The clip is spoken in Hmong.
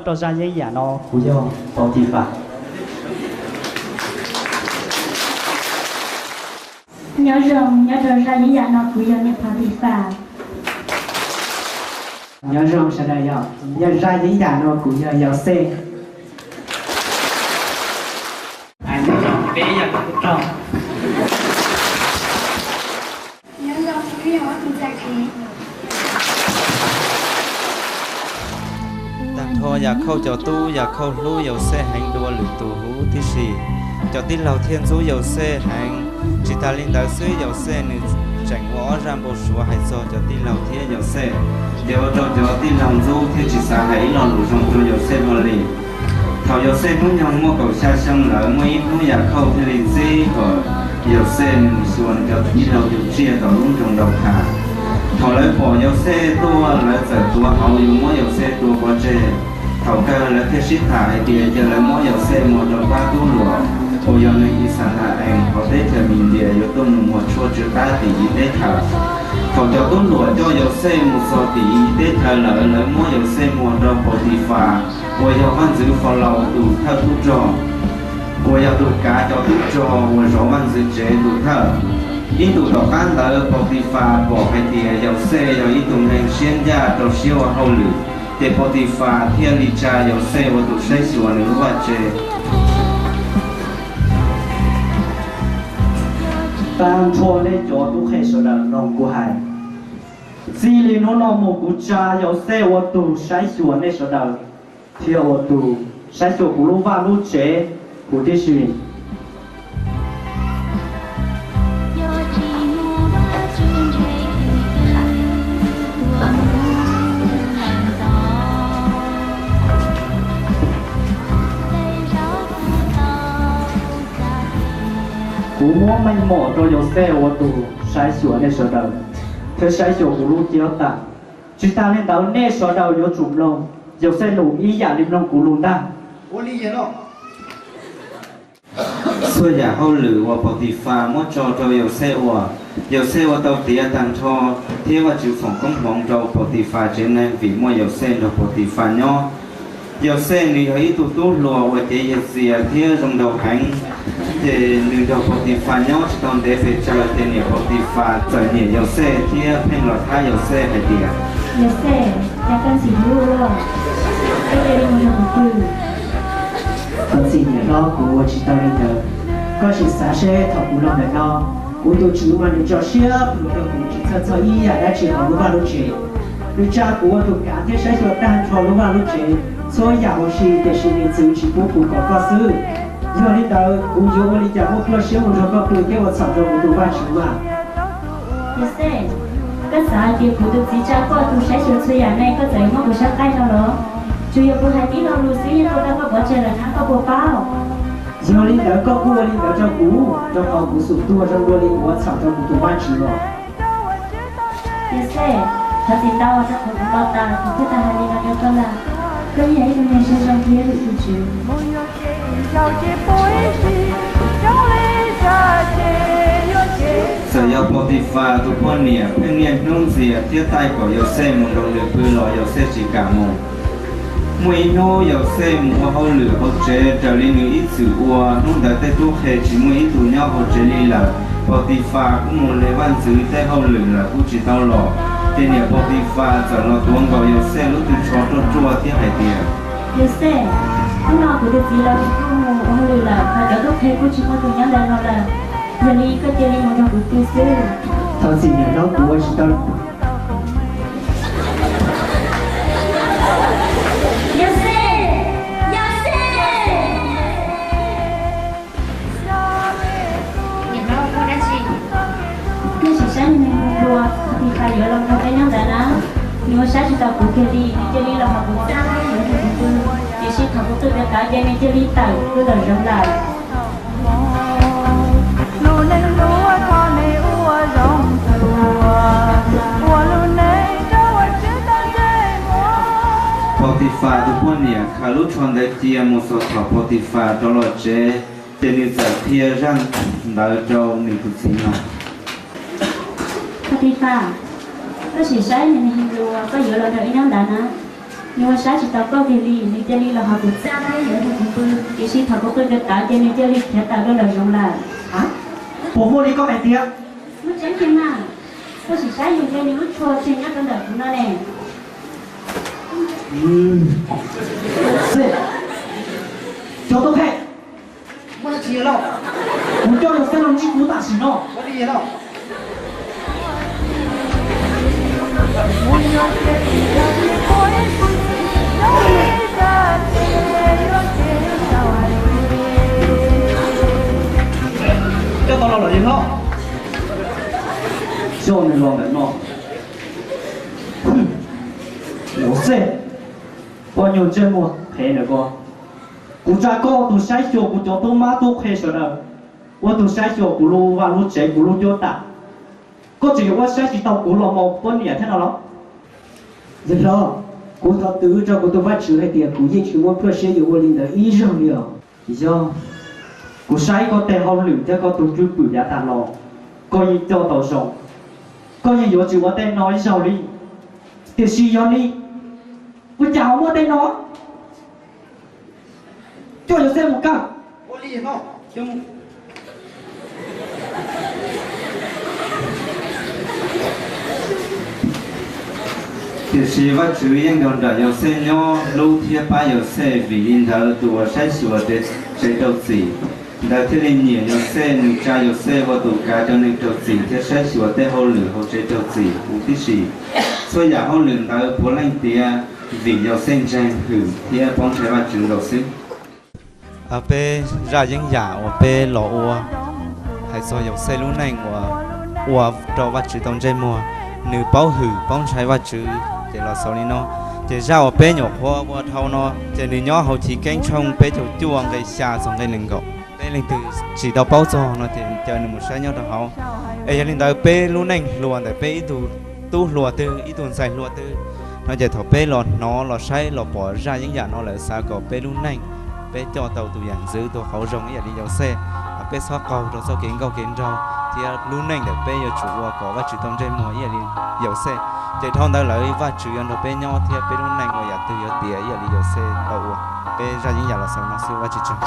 Rau zaj yeeb yam no kuv yog Pautifas. Nyob zoo, nyob rau zaj yeeb yam no kuv yog niam Pautifas. Nyob zoo sawv daws, yog zaj yeeb yam no kuv yog Yauxej. Peb yam kuv rog. Nyob zoo, kuv yog Vaj Tus Txais Kev. Tag nrho Yakhauj cov tub, Yakhauj hlub Yauxej heev dua lwm tus huv tib si. Cov tij laug thiaj ntxub Yauxej heev. Tsis tas li ntawd xwb, Yauxej nws tseem ua ob zaj npau suav hais txog cov tij laug thiab Yauxej, ces ua rau cov tij laug ntxub thiab tsis xav hais ib lo lus zoo rau Yauxej luaj li. Thaum Yauxej hnub nyoog muaj kaum xya xyoo lawm, muaj ib hnub Yakhauj thiaj li txib kom Yauxej mus xyuas nws cov tij laug yug tsiaj tom lub nroog Daukhas. Thaum lawv pom Yauxej tuaj, lawv txawm tuav hauv yuav muab Yauxej tua pov tseg. Thaum kawg lawv thiaj sib tham hais tias cia lawv muab Yauxej muag rau pab tub hluas uas yog neeg Ixalaees hauv teb chaws Mintias yuav tuaj mus muag tshuaj tsw qab tim Iziv teb chaws. Thaum cov tub hluas coj Yauxej mus txog tim Iziv teb chaws lawm, lawv muab Yauxej muag rau Pautifas uas yog vaj ntxwv Falaus tus thawj tub rog, uas yog tus kav cov tub rog uas zov vaj ntxwv tsev tus thawj. Ib ntus tom qab ntawd Pautifas pom hais tias Yauxej yog ib tug neeg siab ncaj rau siab ua hauj lwm, ces Pautifas thiaj li tsa Yauxej ua tus saib xyuas nws lub vaj tse. Tag nrho nej cov tub qhe sawv daws mloog kuv hais, txij li hnub no mus kuv tsa Yauxej ua tus saib xyuas nej sawv daws, thiab ua tus saib xyuas kuv lub vaj lub tsev huv tib si. Kuv muab meej mom rau Yauxej ua tus saib xyuas nej sawv daws, thiab saib xyuas kuv lub cev tag. Tsis tas li ntawd nej sawv daws yuav tsum mloog Yauxej lus ib yam li mloog kuv lus ntag. Txhua yam hauj lwm uas Pautifas muab tso rau Yauxej ua, Yauxej ua tau tiav tag nrho, thiab Vajtswv foom koob hmoov rau Pautifas tsev neeg vim muaj Yauxej nrog Pautifas nyob. Yauxej nws yog ib tug tub hluas uas cev yias txias thiab zoo nraug heev, ces nws nrog Pautifas nyob tsis tau ntev pes tsawg ces niam Pautifas txawm nyiam Yauxej thiab pheej los thab Yauxej hais tias, Yauxej, cas koj ntxim hlub ua luaj, koj cia li mus nrog kuv pw. Koj txiv niam hlob, kuv ua tsis tau li ntawd. Koj sim xav seb thaum kuv los ntawm no, kuv tus tswv mas nws tso siab plhuav rau kuv tsis txhawj txog ib yam dab tsi hauv lub vaj lub tsev. Nws tsa kuv ua tus kav thiab saib xyuas tag nrho lub vaj lub tsev, txhua yam huv si, tiam sis nws txwv tsis pub kuv kom koj xwb. Yog li ntawd kuv yuav ua li cas muaj pluaj siab mus nrog koj pw thiab ua txhaum rau kuv tus Vajtswv mas? Yauxej, koj xav hais tias kuv tus txiv tsa koj ua tus saib xyuas txhua yam ne, koj txawm yuav muab kuv saib qaij no los? Tsuas yog kuv hais tib lo lus xwb yeej tua tau koj pov tseg lawm na, koj puas paub? Yog li ntawd koj kuj ua li ntawd rau kuv, rau qhov kuv xum tuag zoo dua li kuv ua txhaum rau kuv tus Vajtswv los. Yauxej, thov txim ntau rau qhov kuv npau taws kuv thiaj tau hais li no rau koj lawm. Koj yeej yog ib tug neeg siab zoo thiab lwm tus tswv. Txawm yog Pautifas tus poj niam pheej niaj hnub ntxias thiab taij kom Yauxej mus nrog nws pw los Yauxej tsis kam mus. Muaj ib hnub Yauxej mus ua hauj lwm hauv tsev raws li nws ib txwm ua, hnub ntawd tej tub qhe tsis muaj ib tug nyob hauv tsev li lawm. Pautifas kuj mus li vaj ntxwv tej hauj lwm lawm kuj tsis tau los, ces niam Pautifas txawm los tuav nkaus Yauxej lub tw tsho ruaj ruaj thiab hais tias, Yauxej, hnub no kuv tus txiv los kuj mus ua hauj lwm lawm, hos cov tub qhe kuj tsis muaj tus nyob ntawm no lawm. Yog li koj cia li mus nrog kuv pw xwb. Thov txim niam hlob, kuv ua tsis tau. Yauxej, Yauxej. Niam hlob, muaj dab tsi? Nej sim saib, nws mus dua, Pautifas yuav los nrog peb nyob ntawd na. Nws ua saib tsis taus kuv kiag li, nws cia li los hauv kuv txaj thiab yuav nrog kuv pw, tiam sis thaum kuv qw kav kav ces nws cia li tawm pw lawm zoov lawm. Pautifas tus poj niam khaws lub tsho ntawd cia mus txog thaum Pautifas rov los tsev, ces nws txawm qhia zaj ntawd rau nws tus txiv mloog. Pautifas, koj sim saib, nws mus dua, koj yuav los nrog wb nyob ntawd na. Nws ua saib tsis taus koj kiag li, nws cia li los hauv kuv txaj thiab yuav nrog kuv pw, tiam sis thaum kuv qw rau tav ces nws cia li khiav tawm rau nraum zoov lawm. Puas muaj li koj hais tiag? Muaj tseeb tiag mas, koj sim saib yus ntsia nws lub tsho tseem nyob rau ntawm kuv no ne. Xwb, cov tub qhe, kuv coj Yauxej los ntsib kuv tam sim no. Coj tau los lawm li hlob. Coj nws los ntawm no. Yauxej, poj nyuag ntsej muag qhev ntawm ko, kuv tsa koj ua tus saib xyuas kuv cov tub mab tub qhe sawv daws, ua tus saib xyuas kuv lub vaj lub tsev kuv lub cuab tam. Koj tseem yuav ua saib tsis taus kuv los mus poj niam thiab no los? Yawg hlob, kuv thov tw rau kuv tus Vajtswv hais tias kuv yeej tsis muaj plawv siab yuav ua li ntawd ib zaug li os. Yog, kuv saib koj tej hauj lwm thiab koj tus cwj pwm yav tas los, koj yeej coj tau zoo, koj yeej yuav tsis ua tej no ib zaug li. Tiam sis yog li, ua cas ho muaj tej no? Coj Yauxej mus kawg. Tiam sis Vajtswv yeej nrog nraim Yauxej nyob, hlub thiab pab Yauxej. Vim li ntawd tus uas saib xyuas tsev rau txim ntawd thiaj li nyiam Yauxej. Nws tsa Yauxej ua tus kav rau neeg rau txim thiab saib xyuas tej hauj lwm hauv tsev rau txim huv tib si. Txhua yam hauj lwm ntawd puav leej tiav vim Yauxej ntseeg, hwm thiab paub ntshai Vajtswv nkaus xwb. Peb zaj yeeb yam uas peb los ua hais txog Yauxej lub neej uas ua rau Vajtswv tau ntsej muag, nws paub hwm paub ntshai Vajtswv ces los xaus li no. Ces zaj uas peb nyuam qhuav ua dhau no ces nws nyob hauv Chiv Keeb tshooj peb caug cuaj nqe xya txog nqe nees nkaum. Peb leej twg tsis tau paub txog no ces caw nws mus saib nyob rau hauv. Es yog li ntawd peb lub neej hluas ntawm peb ib tug tub hluas twg ib tug ntxhais hluas twg no ces thaum peb los hnov los saib los pom zaj yeeb yam no lawm xav kom peb lub neej peb coj tau tus yam ntxwv tus qauv zoo ib yam li Yauxej, peb txhob qaug rau txoj kev nkauj kev nraug thiab lub neej ntawm peb yuav tsum ua kom Vajtswv tau ntsej muag ib yam li Yauxej. Ces dhau ntawd lawm Vajtswv yuav nrog peb nyob thiab peb lub neej ua yam twg yuav tiav ib yam li Yauxej tau ua. Peb zaj yeeb yam los xaus no xwb, Vajtswv tsaug.